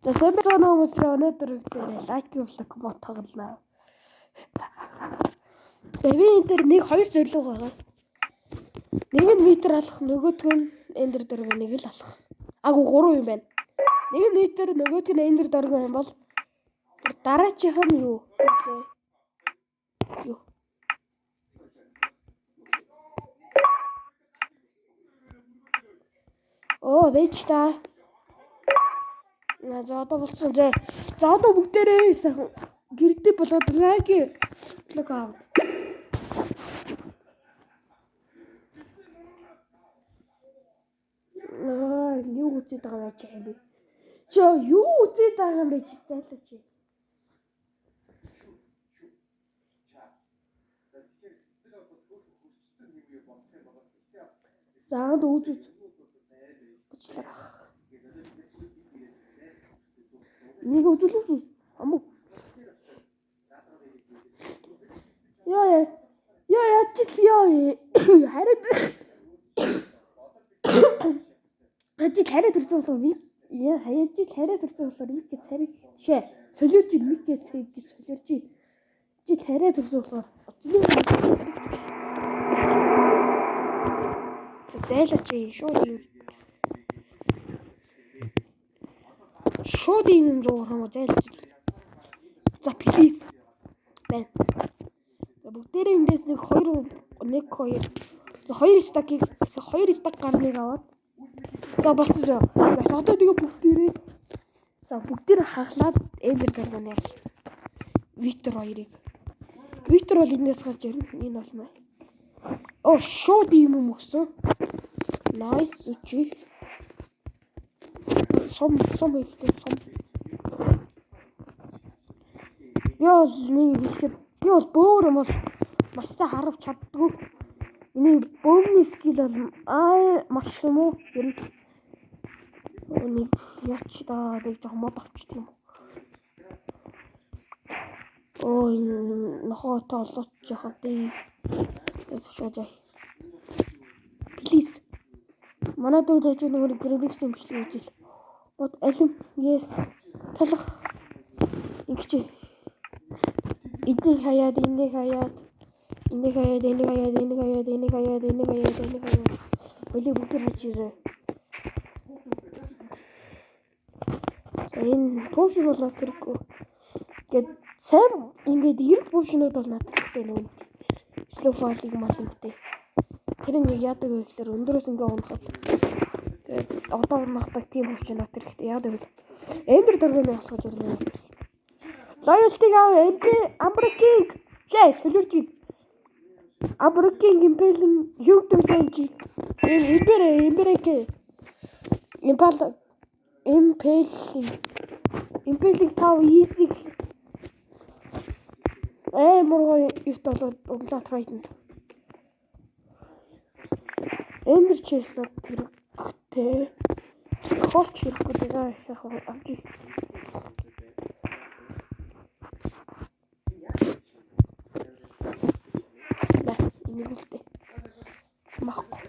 За, сайн байцгаана уу хүмүүсээ, өнөөдөр лайк блок мод тоглоно. За, би энэ дээр нэг хоёр зорилго байгаа. Нэг нь метр алах, нөгөөх нь Ender Dragon-ыг л алах. Аагүй, гурван юм байна. Нэг нь метр, нөгөөх нь Ender Dragon юм бол дараачих нь юу? Юу? Оо, бэж та. За, одоо болсон. За, за, одоо бүгдээрээ сайхан гэрдээ болоод лайк блок аав. Аа, юу үзээд байгаа юм чи юм бэ? Чи юу үзээд байгаа юм бэ, чи зайлаа чи. За, үз үз. Уучлаарай. Нэг үзэл үз. Амуу. Яа яа. Яа яач л яа. Харин хажид хараа төрсөн болохоор би яа хаяжид хараа төрсөн болохоор мик гэж цариг шээ солиорч мик гэж цэг гэж солиорч жил хараа төрсөн болохоор оцны. За, зайлаач, шууд юм зуур юм уу, зайлаач. За, please. Байна. За, бүгдээрээ эндээс нэг 2 1 2 2 stack-ийг 2 stack гарныг аваад. За, болсон шүү. Одоо тэгээ бүгдээрээ, за, бүгдээрээ хаглаад Ender Dragon-ыг ал. Виктор хоёрыг. Виктор бол эндээс гарч ирнэ. Энэ бол маа. Оо, шууд юм юм өгсөн. Nice, үчи. Сум сум ихтэй сум. Би бол нэг хэлэхэд би бол бөөр юм бол маш сайн харавч чаддгүй. Миний бөөмний skill бол аа маш юм уу? Ер нь нэг яач да нэг жоох мод авчдаг юм. Оо, энэ нохоо тоолооч яхаа дээ. Шууд яа. Please. Манай дүү таж нөгөө Грибикс юм бичлэг үзэл. Бод алим, yes. Талах. Ингэж. Эднийг хаяад, энийг хаяад. Энийг хаяад, энийг хаяад, энийг хаяад, энийг хаяад, энийг хаяад, энийг хаяад. Хөлийг бүгд хайж ирээ. За, энэ potion болоо тэргүй. Ингээд сайн ингээд эрг potion-ууд бол надад хэрэгтэй нөгөө slow fall-ыг малын гэдэг. Тэр нь яг яадаг вэ гэхээр өндрөөс ингээ унахад тэгээд одоо унахдаг тийм potion надад хэрэгтэй. Яадаг вэ? Ender Dragon-ыг болохож ирлээ. Loyalty-г ав, Amber King. Жээ, солиорч. Amber King Imperial юу гэдэг вэ чи? Энэ Ember Ember Impal Impaling Impaling 5 easy амар гоё юут болоод өглөө Trident. Ember Chest хэрэгтэй. Холч хэрэггүй тэгээ яг авч. Нэ, энийг үлдээ. Махгүй.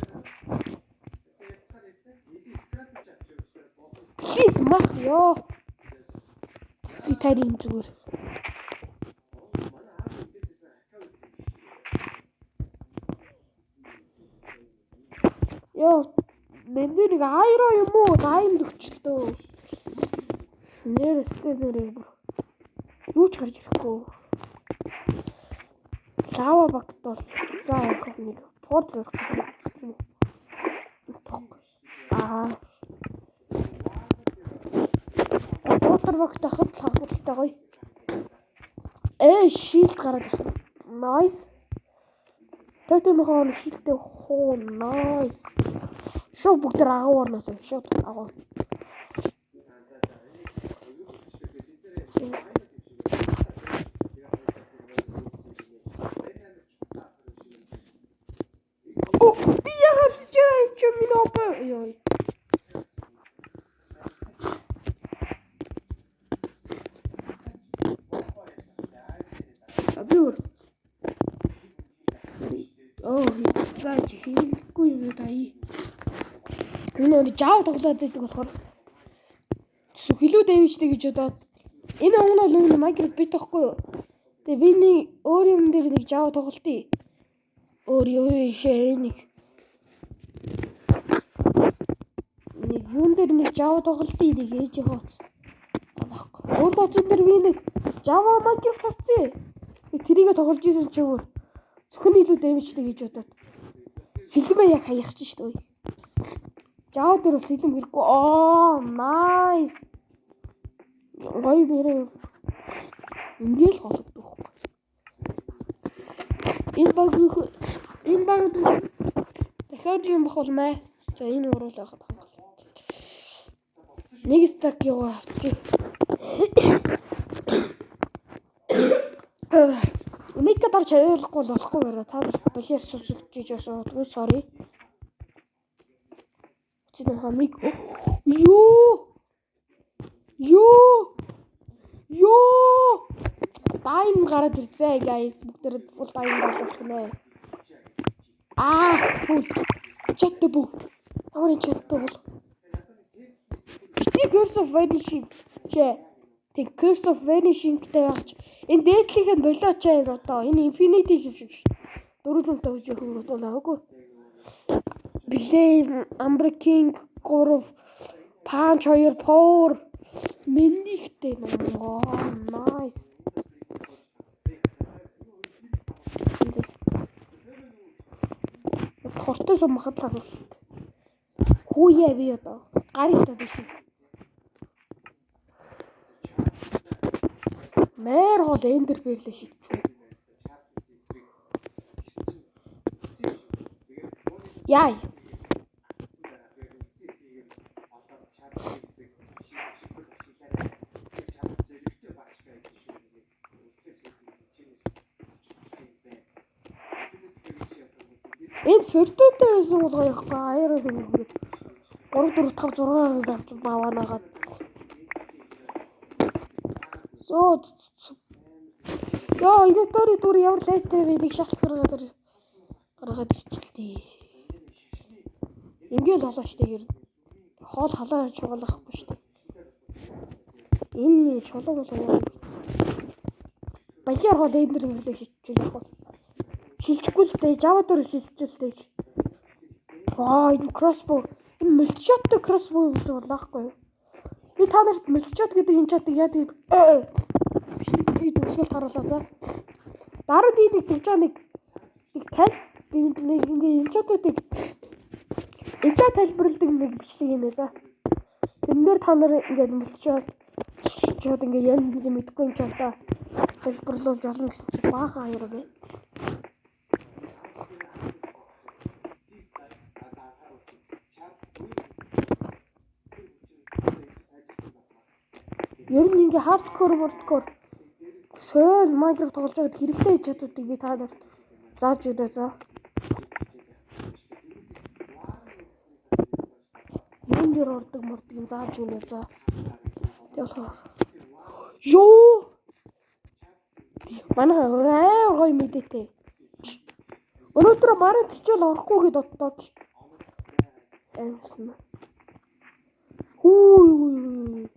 Please мах ёо. Цэцэг тайрын зүгээр. Йоо, миний нэг айро юм уу? Даймд өгчлөө. Нэрстэй нэрээ бүр. Юу ч гарч ирэхгүй. Лава багт бол за яг нэг портал өрөхгүй юм уу? Аа. Water багт ахад хангалттай гоё. Э, shield гараад ирсэн. Nice. Totem хоон shield-тэй хоо, nice. Шууд бүгд агуу орноос шууд агуу. О, би яагаад чи чи минь опа ёо. Би өөр. Оо, зааж хийхгүй юм да. Энэ өөр Java тоглоод байдаг болохоор Илүү damage тэй гэж бодоод энэ он бол өмнө Minecraft бит байхгүй юу? Тэгээ би нэг өөр юм дээр нэг Java тоглолтъё. Өөр өөр шээ нэг нэг юун дээр нэг Java тоглолтъё нэг ээж хооц. Алахгүй. Өөр хооцон дээр би нэг Java Minecraft авсан. Тэрийг тоглож исэн чи өөр зөвхөн илүү damage тэй гэж бодоод сэлмээ яг хаях чинь шүү дээ. Java дээр бол сэлэм хэрэггүй. Аа, nice. Гоё бэрээ. Ингээл хологдох. Энэ баг дахиад юм бах болмаа. За энэ уруул байхад хангалт. Нэг stack юугаа авчих. Мика дарч аюулахгүй бол болохгүй байна. Та нар балиар сонсогдож байсан удгүй sorry. Чи нэ хамиг. Йоо. Йоо. Йоо. Дайм гараад ирсэн guys. Бүгдээр full diamond болох нэ. Аа, хүү. Chat бүү. Ямар энэ chat бол. Бити Curse of Vanishing чэ. Тэг Curse of Vanishing-тэй байх ч энэ дээдлийнх нь болооч энэ одоо энэ Infinity юм шиг шүү. 450 гэж явах юм бол аагүй. Blame, Unbreaking 3, Punch 2, Power Мендихтэй нөө. Nice. Хортой сум махад харуулт. Хүүе би одоо гар хитаад биш. Мээр гол эндер бэрлээ шидчихв. Яй. Энэ фортунтай байсан бол гоё ихгүй. Аяараа хөрөг. 3 4 5 6 авч баваанагаад. Зөө. Йоо, инвентори дүр ямар лайтай вэ? Нэг шалт гаргаад ирчихлээ. Ингээл болоо штэ гэр. Хоол халаа чугаалахгүй штэ. Энэ чулуу болоо. Балиар хоол эндэр хэвлээ хийчихвэл яг бол. Шилжихгүй л дээ. Java дээр шилжчихэл дээ. Аа, энэ crossbow. Энэ multishot crossbow гэсэн бол аахгүй юу? Би та нарт multishot гэдэг энэ чатыг яадаг би төгсгөл харуулаа за. Дараа би нэг тэгж байгаа нэг тал нэг ингээ энэ чатуудыг энэ тайлбарладаг нэг бичлэг юм байла. Тэрэн дээр та нар ингээд multishot чод ингээ янз янз мэдэхгүй юм чатаа тайлбарлуулж олно гэсэн чинь баахан аяар байна. Ер нь ингээ hardcore hardcore сорил Minecraft тоглож байгаад хэрэгтэй чадварыг би та нарт зааж өгье за. Юун дээр ордог мордог юм зааж өгнө за. Тэг болохоор ёо. Манай аа гоё мэдээтэй. Өнөөдөр манай хичээл орохгүй гэд боддоо. Аймсан. Хүү.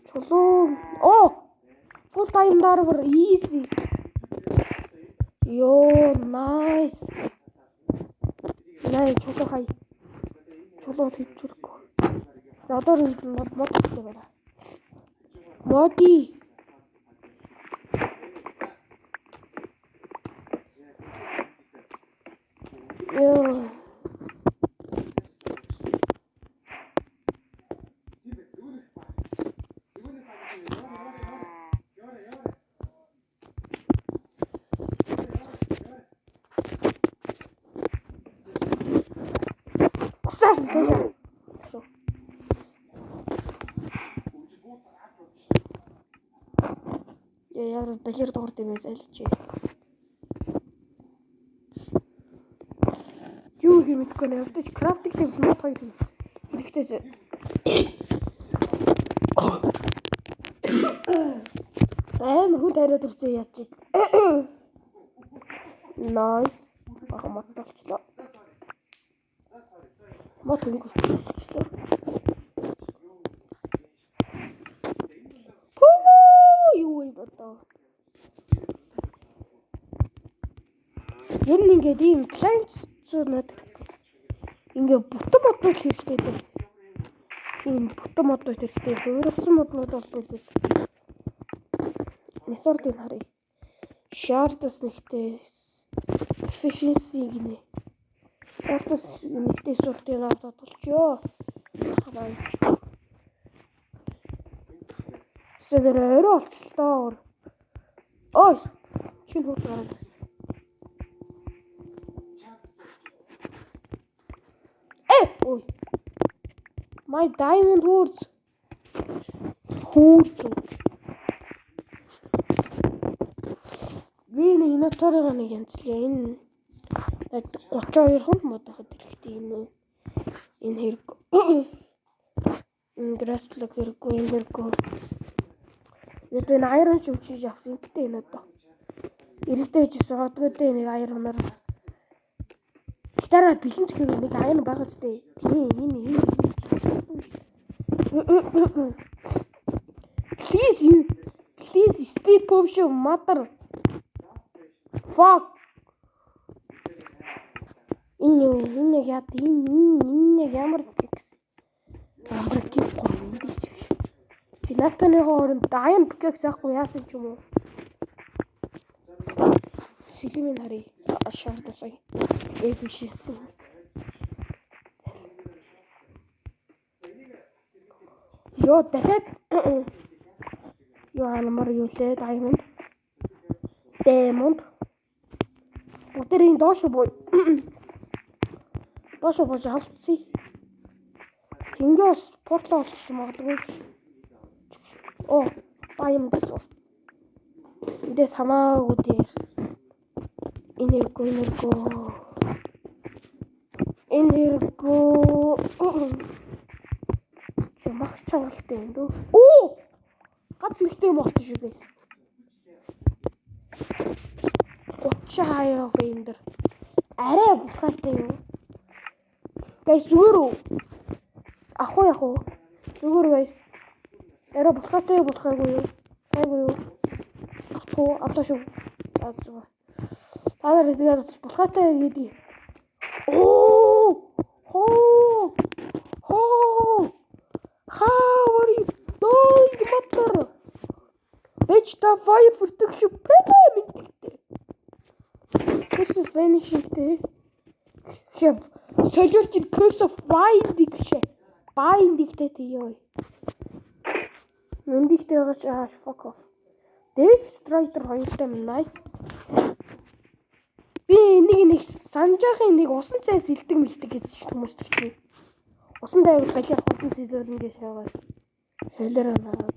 Чулуу. Оо. Full time driver easy. Йоо, nice. Най чулуу хай. Чулуу хийчихгүй. За одоо мод мод гэдэг байна. Моди. Йоо. Ямар балер дуурд юм бэ зайлчээ. Юу хийх мэдэхгүй нэ. Өвдөж crafting table мод хоёр хэрэгтэй. Амар хүн тариад үрсэн яаж чи. Nice. Бага мод болчлоо. Мод хөнгөлчлөө. Ер нь ингээд ийм client надад ингээ бүтэн моднууд хэрэгтэй дээ. Тийм бүтэн моднууд хэрэгтэй. Хувирсан моднууд бол бүлээ. Sword-ыг харъя. Shard-ас нэгтэй efficiency гинэ. Shard-ас нэгтэй sword-ыг аваад тодолчё. Хамаа. Сэгэр орой болчихлоо. Ой, шинэ хурц гараад. Ой. My diamond words. Хүүрц. Би нэг инвенторыг нэг янзлаа. Энэ 32 хүн мод байхад хэрэгтэй энэ. Энэ хэрэг. Энэ grass block хэрэггүй, энэ хэрэггүй. Тэгээд энэ iron шив чиж авсан. Гэтэ энэ одоо. Эрэгтэй хийжсэн. Одгоо нэг iron-аар гитараа бэлэн зөхөөр нэг iron байгаа ч дээ. Тийм энэ энэ. Please please speed potion mother fuck. Энэ юу? Энэ яг яа? Энэ энэ ямар пикс? Ямар гих гоо ингэж. Чи натаны хооронд iron pickaxe авахгүй яасан ч юм уу? Сэлмийн харъя. Шаардсаа. Efficiency. Йоо дахиад юу алмар юу лээ diamond. Diamond. Бүгдээрийн доош боо. Доош бууж алдсыг. Тэнгээс портлоо олчих магадгүй. Оо, diamond гэсэн. Эндээс хамаагүй дээр. Энэ хэрэггүй, энэ хэрэггүй. Энэ хэрэггүй. Чи мах чангалтай юм дөө. Оо! Гац хэрэгтэй юм болчих шүү дээ. 32 бендер. Арай бухаатай юм. Guys зүгээр үү? Ах уу яах уу? Зүгээр guys. Арай бухаатай болохаагүй юу? Айгүй юу? Авчих уу? Авлаа шүү. За зүгээр. Та нар тэгээд бухаатай гэдэг. Оо! Хоо! Хоо! How are you doing, mother? Bitch, the fire protection пэпэ мэддэг. Curse of vanishing-тэй. Шэв. Солиор чинь curse of binding шээ. Binding-тэй тий ёо. Мэндийгтэй байгаа ч аа fuck off. Depth Strider хоёртой nice. Би энийг нэг санжаахын нэг усан цай сэлдэг мэлдэг гэсэн чинь хүмүүс чинь. Усан дайвар галиах хурдан сэлээр ингэ шаагаад солиор аа.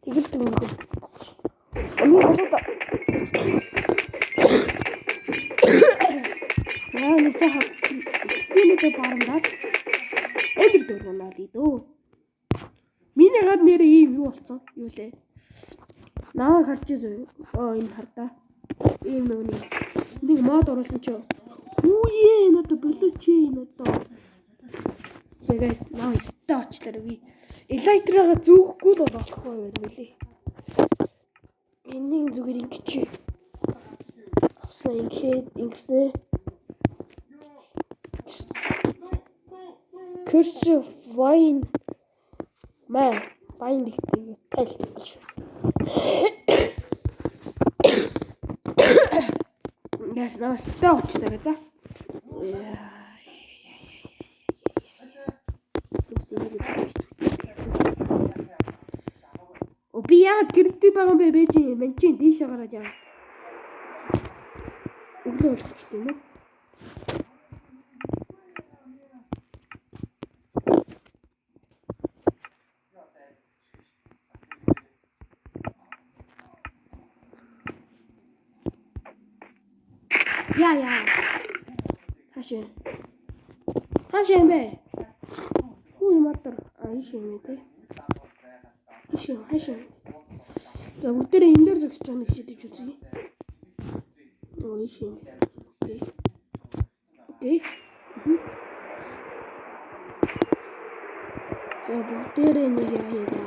Тэгэлдэг мөнгө. Энийг болоод аа нэг сайхан XP-нүүдээ барандаад эдэр дөр унаад идөө. Миний гад нэрээ ийм юу болцсон? Юу лээ? Намайг харж ирсэн. Оо энэ хардаа. Ийм нөгөө нэг мод оруулсан чи. Хүүе надад болооч надад. За guys, наа өстой очлаа би. Elytra-га зүүхгүй л болохгүй байх мөлий. Энийг зүгээр ингэж авсан ингээд ингэсэн. Curse of Wine Man, bind гэдэг тайл. Яс наа өстой очлаа за. О би яагаад гэрдээ байгаа юм бэ бэ чи мэн чинь дийшээ гараад яа. Өглөө болгочих юм уу? Яа яа. Хаашаа. Хаашаа юм бэ? Хүү юм атар. А ийш юм те. Ийш юм хаашаа. За бүгдээрээ энэ дээр зогсож байгаа нэг шидэж үзье. Оо ийш юм. Okay. Okay. За бүгдээрээ нэг яа хийгээ.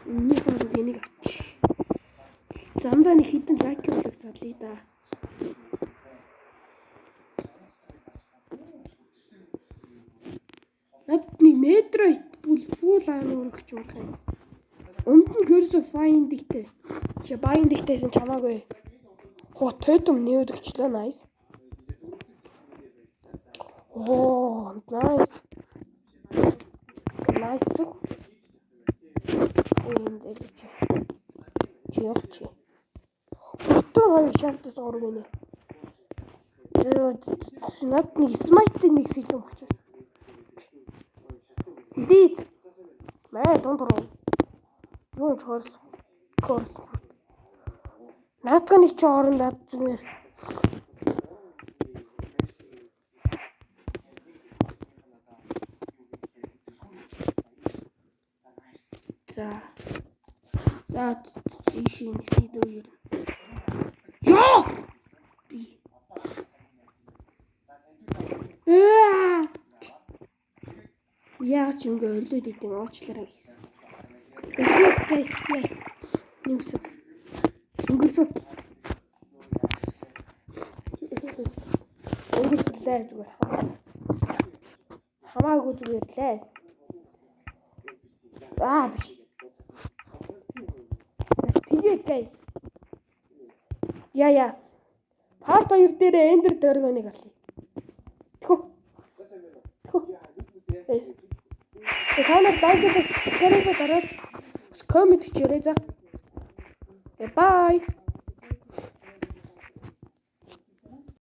Энэний хооронд энийг авчих. Замдаа нэг хідэн lucky block задлаа да. Над нэг netherite бүл full armor өгч болох юм. Өмд нь Curse of Fire-тэй. Чи Bind-тэйсэн ч хамаагүй. Хоо totem нээвд өгчлөө, nice. Оо, nice. Nice. Энэ зэрэг чи. Чи явчих. Бүтэн хоёр sharpness 3 гинэ. Над нэг smite нэг сэлэн өгч. Please. Мэ дунд руу. Юу ч хорс. Хорс. Наадхны чи оронд над зүгээр. За. За, тийш нисэдөө юу. Йоо! Би. Аа! Яагаад ч ингэ өрлөөд идэв, уучлаарай гэсэн. Эсвэл guys, яа. Нэгсэн. Өнгөрсөн. Өнгөрсөлээ зүгээр. Хамаагүй зүгээр лээ. Аа, биш. Тэгээд guys. Яа яа. Part 2 дээр Ender Dragon-ыг авъя. Тэхүү. Тэхүү. Guys. Та нар like, subscribe дараад comment хийрээ за. Bye.